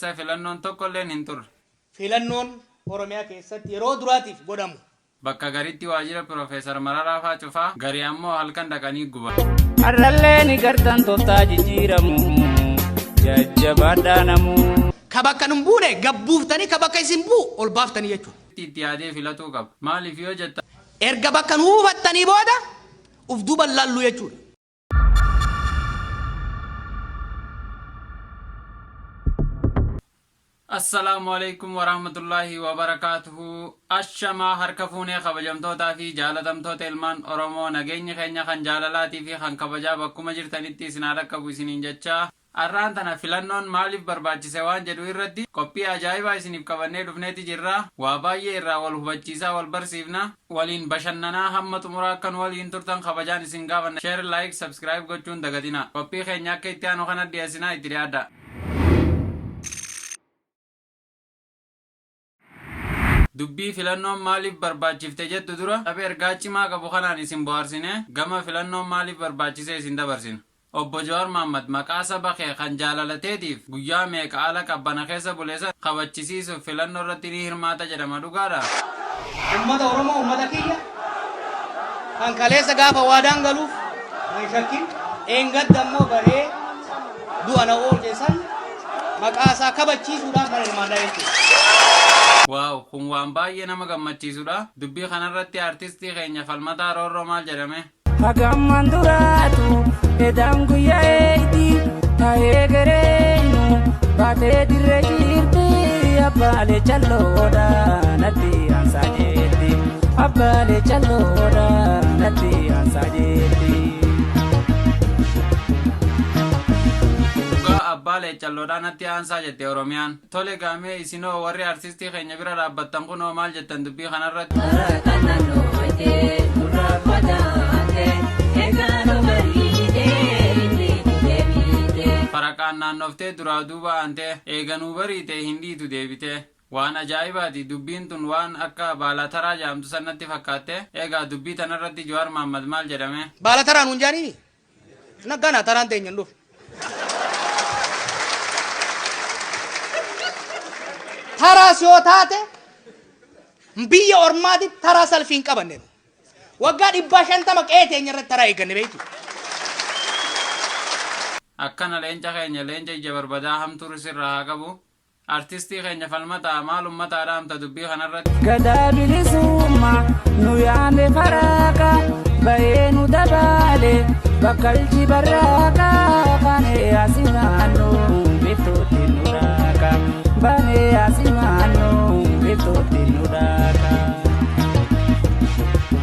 Filannoon tokkolleen hin turre. Filannoon Oromiyaa keessatti yeroo duraatiif godhamu. Bakka garitti waajjira Piroofeesar Mararaa faa cufaa, garii ammoo halkan dhaqanii guban. Har'allee ni gartan tooftaa jijjiiramu jajjabaadhaa namuu. Ka bakka nun buune gabbuuftanii ka bakka isin bu'u ol baaftanii jechuudha. Itti yaadee filatuu qaba. Maaliif yoo jettan. Erga bakka nu buufattanii booda uf duuba laallu jechuudha. Assalaamu alaikum warahmatullaahi wabarakaatuhu. Ashamaa harka fuunee kabajamtootaa fi jaalatamtoota ilmaan Oromoo, nageenyi keenya kan jaalalaatii fi kan kabajaa bakkuma jirtanitti isin haa dhaqqabu isiniin jechaa. Har'aan tana filannoon maaliif barbaachise waan jedhu irratti qophii ajaa'ibaa isiniif qabannee dhufneeti jirra. Waa baay'ee irraa wal hubachiisaa, wal barsiifna. Waliin bashannanaa hamma xumuraa akka nu waliin turtan kabajaan isin gaafanna. Share, like, subscribe gochuun dagatina. Qophii keenya akka itti aanu kana dhiyeessinaa, itti dhiyaadha. Dubbii filannoon maaliif barbaachifte jettu dura tapha ergaa cimaa qabu kanaan isin bohaarsine gama filannoon maaliif barbaachise isin dabarsina. Obbo Jawaar Mahaammad maqaa saba kee kan jaalalateetiif guyyaa meeqa ala qabbana keessa bule san kabachisiisuuf filannoo irratti ni hirmaata jedhama, dhugaadha? Ummata Oromoo, ummata kiyya kan kaleessa gaafa waadaan galuuf nan shakkin, dheengadda immoo bahee du'a na oolche san maqaa isaa kabachiisuudhaan kan hirmaadhaa jechuudha. Waaw, kun waan baay'ee nama gammachiisudha. Dubbii kanarratti artistii keenya Falmataa Roorroo maal jedhame? Hagamman duraatu edaan guyyaa eeyti ta'ee gereenu baatee dirree jirti abbaalee calloodha natti aansaa jetti abbaalee calloodha natti aansaa jetti. Dhugaa abbaa leecalloodhaa natti aansaa jette Oromiyaan. Tole gaamee, isinoo warri artistii keenya bira dhaabbattan kunoo maal jettan dubbii kanarratti? Faraqaan naannooytee nurraa fagaatee egaa nu bariitee inni deebitee. Faraqaan naannoftee duraa duuba aantee eega nuu bariite hin dhiitu deebitee. Waan ajaa'ibaati, dubbiin tun waan akka baalataraa jedhamtu san natti fakkaatte. Egaa dubbii tanarratti Jawaar Mahaammad maal jedhame? Baala taraa nuun jaaniini? Naggaana taraan teenya hin dhufne. Taraas yoo taate biyya ormaati taraa salfii hin qabanne. Waggaa 150 qe'ee teenya irratti taraa eegganne beektu. Akkana leenca keenya, leenca ija barbadaa hamtuu sirraa haa qabu. Artistii keenya Falmataa, maal ummataa dhaamta dubbii kanarratti? Gadaa bilisummaa nu yaame faraaqa bahee nu dabaale bakkalchi barraaqa baanee asimaannu biiftuutti nu dhaaqa baanee asimaannu biiftuutti nu dhaaqa.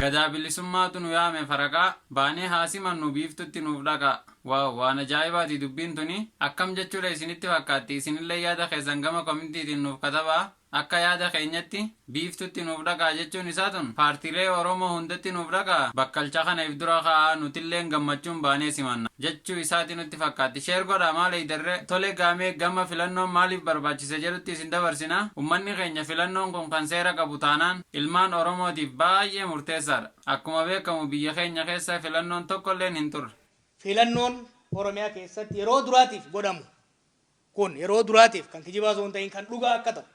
Gadaa bilisummaatu nu yaame faraqaa, baanee haa simannu biiftutti nuuf dhaqaa. Waaw, waan ajaa'ibaati dubbiin tuni. Akkam jechuudha isinitti fakkaatti? Isinillee yaada keessan gama komintiitiin nuuf katabaa. Akka yaada keenyatti biiftutti nuuf dhaqaa jechuun isaa tun paartiilee Oromoo hundatti nuuf dhaqaa, bakkalcha kana if dura kaa'aa, nutilleen gammachuun baanee simanna jechuu isaati nutti fakkaatti. Share godhaa, maal eeydarree? Tole gaamee, gama filannoon maaliif barbaachise jedhutti isin dabarsina. Ummanni keenya filannoon kun kan seera qabu taanaan ilmaan Oromootiif baay'ee murteessaadha. Akkuma beekamu biyya keenya keessa filannoon tokkolleen hin turre. Filannoon Oromiyaa keessatti yeroo duraatiif godhamu kun yeroo duraatiif kan kijibaa osoo hin ta'in kan dhugaa akka ta'u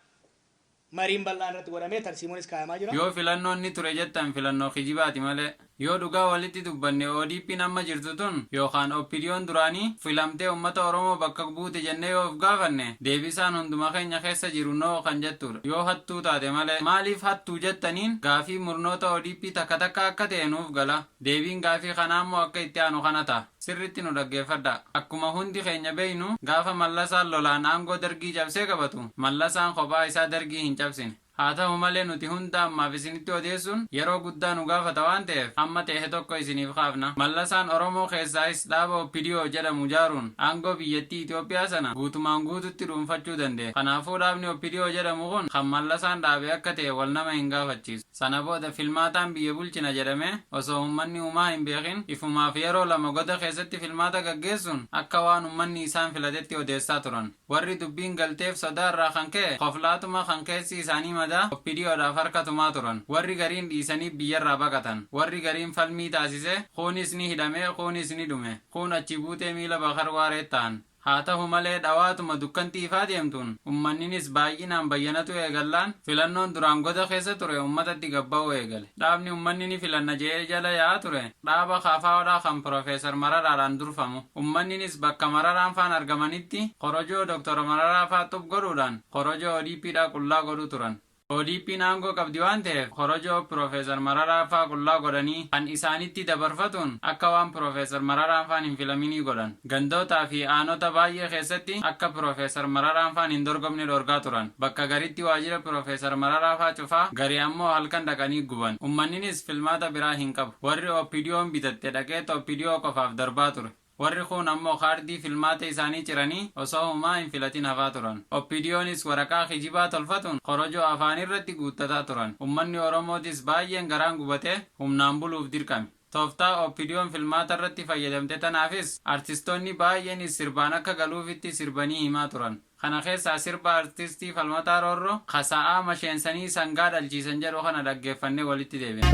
mariin bal'aan irratti godhamee tarsiimoonis kaayamaa jira. Yoo filannoon ni ture jettan filannoo kijibaati malee. Yoo dhugaa walitti dubbanne ODPn amma jirtu tun yookaan OPDOn duraanii filamtee ummata Oromoo bakka buute jennee yoo of gaafanne deebisaan hunduma keenya keessa jiru no kan jettuudha. Yoo hattuu taate malee. Maaliif hattuu jettaniin gaafii murnoota ODP takka takka akka ta'e nuuf gala. Deebiin gaafii kanaa immoo akka itti aanu kana ta'a. Sirriitti nu dhaggeeffadhaa. Akkuma hundi keenya beeknu gaafa Mallasaan lolaan aangoo Dargii cabsee qabatu, Mallasaan kophaa isaa Dargii hin cabsine. Haa tahu malee nuti hunda ammaaf isinitti odeessuun yeroo guddaa nu gaafata waan ta'eef amma ta'e tokko isiniif kaafna. Mallasaan Oromoo keessaayis dhaaba OPDO jedhamu jaaruun aangoo biyyattii Itoophiyaa sana guutumaan guututti dhuunfachuu danda'e. Kanaafuu dhaabni OPDO jedhamu kun kan Mallasaan dhaabe akka ta'e wal nama hin gaafachiisu. Sana booda filmaataan biyya bulchina jedhamee osoo ummanni humaa hin beekin ifumaaf yeroo lama goda keessatti filmaata gaggeessuun akka waan ummanni isaan filatetti odeessaa turan. Warri dubbiin galteef sodaa irraa kan ka'e koflaatuma kan keessi isaanii madaa OPDOdhaaf harka tumaa turan. Warri gariin dhiisanii biyyarraa baqatan. Warri gariin falmii taasise kuunis ni hidhame, kuunis ni dhume. Kuun achi buutee miila Bakar Waaree ta'an. Haa tahu malee dhawaatuma dukkanti ifaa deemtuun ummanninis baay'inaan bayyanatuu eegallaan filannoon duraan goda keessa ture ummatatti gad ba'uu eegale. Dhaabni ummanni ni filanna je'ee jala yaa'aa ture dhaaba KFOdha kan Profeesar Mararaadhaan durfamu. Ummanninis bakka Mararaan faan argamanitti korojoo Dr. Mararaa faa xub godhuudhaan korojoo ODPdhaa qullaa godhuu turan. ODPn aangoo qabdi waan ta'eef korojoo Piroofeesar Mararaa faa qullaa godhanii kan isaanitti dabarfatuun akka waan Piroofeesar Mararaan faan hin filaminii godhan. Gandootaa fi aanota baay'ee keessatti akka Piroofeesar Mararaan faan hin dorgomne dhorkaa turan. Bakka garitti waajira Piroofeesar Mararaa faa cufaa, garii ammoo halkan dhaqanii guban. Ummanninis filmaata biraa hin qabu. Warri OPDOn bitatte dhaqeet OPDO qofaaf darbaa ture. Warri kuun ammoo kaardii filmaata isaanii ciranii osoo humaa hin filatin hafaa turan. OPDOnis waraqaa kijibaa tolfatuun korojoo afaanirratti guuttataa turan. Ummanni Oromootis baay'een garaan gubatee humnaan buluuf dirqame. Tooftaa OPDOn filmaatarratti fayyadamte tanaafis artistoonni baay'eenis sirbaan akka galuufitti sirbanii himaa turan. Kana keessaa sirba artistii Falmataa Roorroo ka sa'aa masheensanii sangaa dhalchiisan jedhu kana dhaggeeffannee walitti deebina.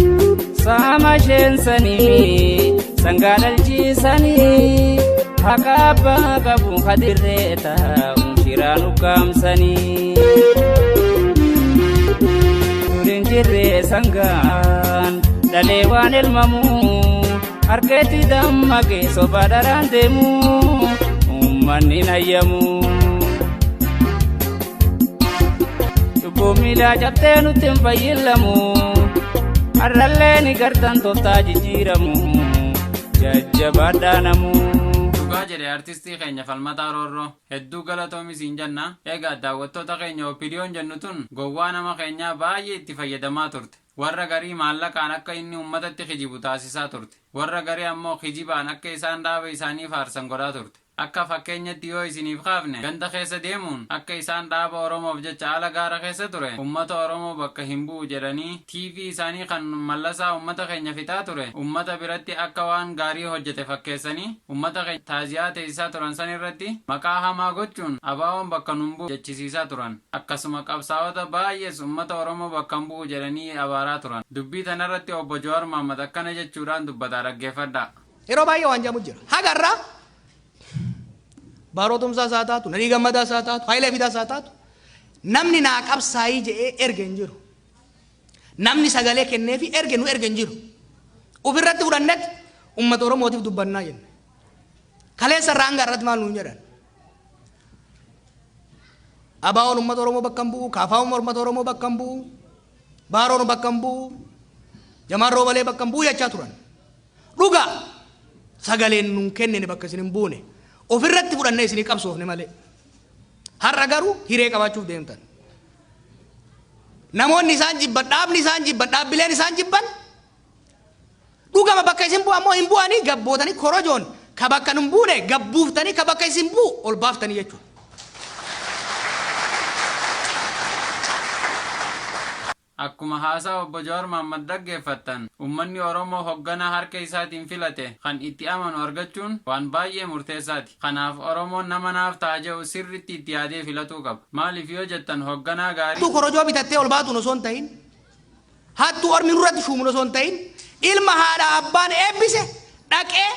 Sa'a masheensanii sangaa dhalchiisanii haqa abbaa qabu ka dirree taa'u shiraan ukkaamsanii. Dur hin jirre sangaan dhalee waan elmamu harkeetti dammaqee soba dharaan deemu uummanni hin hayyamu. Cubbuu miilaa cabtee nutti hin fayyillamu har'allee ni gartan tooftaa jijjiiramu jajjabaadhaa namu. Dhugaa jedhe artistii keenya Falmataa Roorroo. Hedduu galatoomi siin jenna. Egaa daawwattoota keenya OPDOn jennu tun gowwaa nama keenyaa baay'ee itti fayyadamaa turte. Warra garii maallaqaan akka inni ummatatti kijibu taasisaa turte. Warra garii ammoo kijibaan akka isaan dhaaba isaanii faarsan godhaa turte. Akka fakkeenyatti yoo isiniif kaafne, ganda keessa deemuun akka isaan dhaaba Oromoof jecha ala gaara keessa ture ummata Oromoo bakka hin bu'u jedhanii TV isaanii kan Mallasaa ummata keenya fixaa ture ummata biratti akka waan gaarii hojjete fakkeessanii ummata keenya taaziyaa teessisaa turan san irratti maqaa hamaa gochuun ABOn bakka nun bu'u jechisiisaa turan. Akkasuma qabsaa'ota baay'ees ummata Oromoo bakka hin bu'u jedhanii abaaraa turan. Dubbii tanarratti Obbo Jawaar Mahaammad akkana jechuudhaan dubbataa dhaggeeffadhaa. Yeroo baay'ee waan jedhamu jira. Haga irraa Baaroo Tumsaas haa taatu, Nadhii Gammadaas haa taatu, Hayilee Fidaas haa taatu, namni naa qabsaa'ii jedhee erge hin jiru. Namni sagalee kenneefi erge nu erge hin jiru. Ofirratti fudhannet ummata Oromootiif dubbannaa jenne. Kaleessa irraa hanga har'atti maal nuun jedhan? ABOn uummata Oromoo bakka hin bu'u, KFOn uummata Oromoo bakka hin bu'u, Baaroon bakka hin bu'u, Jamaal Roobalee bakka hin bu'u jechaa turan. Dhugaa sagaleen nun kennine bakka isin hin buune ofirratti fudhannee isinii qabsoofne malee. Har'a garuu hiree qabaachuuf deemtan. Namoonni isaan jibban, dhaabni isaan jibban, dhaabbileen isaan jibban Dhugama bakka isin bu'an moo hin bu'anii gabbootanii korojoon ka bakka hin buune gabbuuftanii ka bakka isin bu'u ol baaftanii jechuudha. Akkuma haasaa Obbo Jawaar Mahaammad dhaggeeffattan, ummanni Oromoo hogganaa harka isaatiin filate kan itti amanu argachuun waan baay'ee murteessaati. Kanaaf Oromoon nama naaf ta'a je'u sirritti itti yaadee filatuu qaba. Maaliif yoo jettan hogganaa gaarii. Hattuu korojoo bitattee ol baatuun osoo hin tahin, Hattuu ormi nurratti shuumun osoo hin ta'in ilma haadha abbaan eebbise dhaqee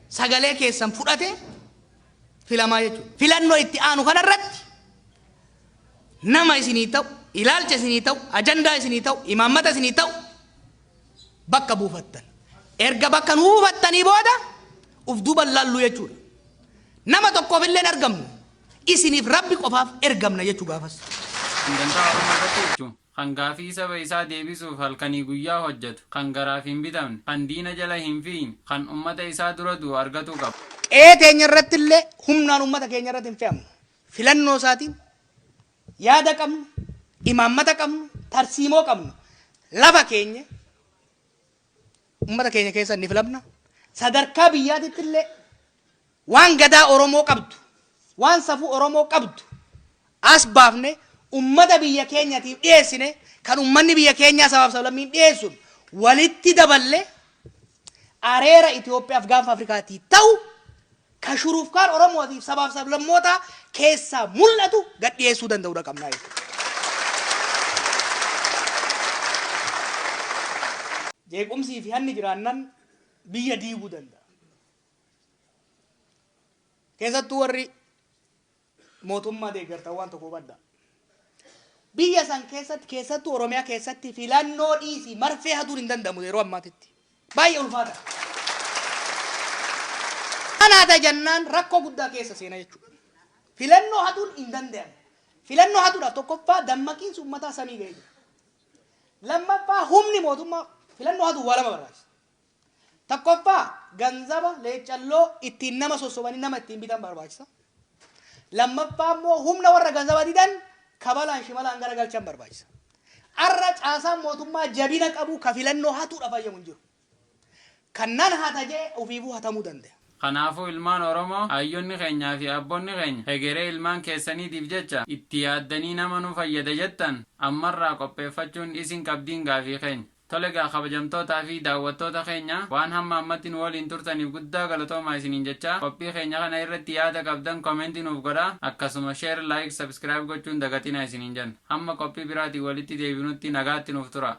sagalee keessan fudhatee filamaa jechuudha. Filannoo itti aanu kanarratti nama isinii ta'u, ilaalcha isinii ta'u, ajandaa isinii ta'u, imaammata isinii ta'u bakka buufattan. Erga bakka nu buufattanii booda uf duuban laallu jechuudha. Nama tokkoof illee hin argamnu. Isiniif Rabbi qofaaf ergamna jechuu gaafas. Dantaa Oromoo irratti jechuun. Kan gaafii saba isaa deebisuuf halkanii guyyaa hojjatu, kan garaaf hin bitamne, kan diina jala hin fiiyne, kan ummata isaa dura du'u argatuu qaba. Qe'ee teenya irratti illee humnaan ummata keenya irratti hin fe'amnu. Filannoo isaatiin yaada qabnu, imaammata qabnu, tarsiimoo qabnu lafa keenye ummata keenya keessa ni filamna. Sadarkaa biyyaatitti illee Waan Gadaa Oromoo qabdu, waan safuu Oromoo qabdu as baafne ummata biyya keenyatiif dhiyeessine kan ummanni biyya keenyaa sabaaf sablammiin dhiyeessun walitti daballe areera Itoophiyaaf gaanfa Afrikaatii ta'u ka shurufkaan Oromootiif sabaaf sablammootaa keessaa mul'atu gad dhiyeessuu danda'uudha qabnaa jechuudha. Jeequmsii fi hanni jiraannan biyya diiguu danda'a. Keessattuu warri Mootummaa deeggartan waan tokko hubadhaa. Biyya san keessatti, keessattuu Oromiyaa keessatti, filannoo dhiisii marfee hatuun hin danda'amu yeroo ammaatitti. Baay'ee ulfaata. Kanaata jennaan rakkoo guddaa keessa seena jechuudha. Filannoo hatuun hin danda'amu. Filannoo hatuudhaaf tokkoffaa dammaqiinsi uummataa samii ga'ee jira. Lammaffaa humni mootummaa filannoo hatuuf waa lama barbaachisa. Tokkoffaa ganzaba leeccalloo ittiin nama sossobanii nama ittiin bitan barbaachisa. Lammaffaa immoo humna warra ganzaba didan kabalaan shimalaan garagalchan barbaachisa. Arra caasaan mootummaa jabina qabu ka filannoo hatuudhaaf hayyamu hin jiru. Kan nan hata jee ofiifuu hatamuu danda'a. Kanaafuu ilmaan Oromoo, haayyonni keenyaa fi aabbonni keenya hegeree ilmaan keessaniitiif jecha itti yaaddanii nama nu fayyada jettan ammarraa qopheeffachuun isin qabdiin gaafii keenya. Tole egaa kabajamtootaa fi daawwattoota keenya, waan hamma ammatti nu waliin turtaniif guddaa galatoomaa isiniin jechaa, qophii keenya kana irratti yaada qabdan comment nuuf godhaa, akkasuma share, like, subscribe gochuun dagatinaa isiniin jenna. Hamma qophii biraatiin walitti deebinutti nagaatti nuuf turaa.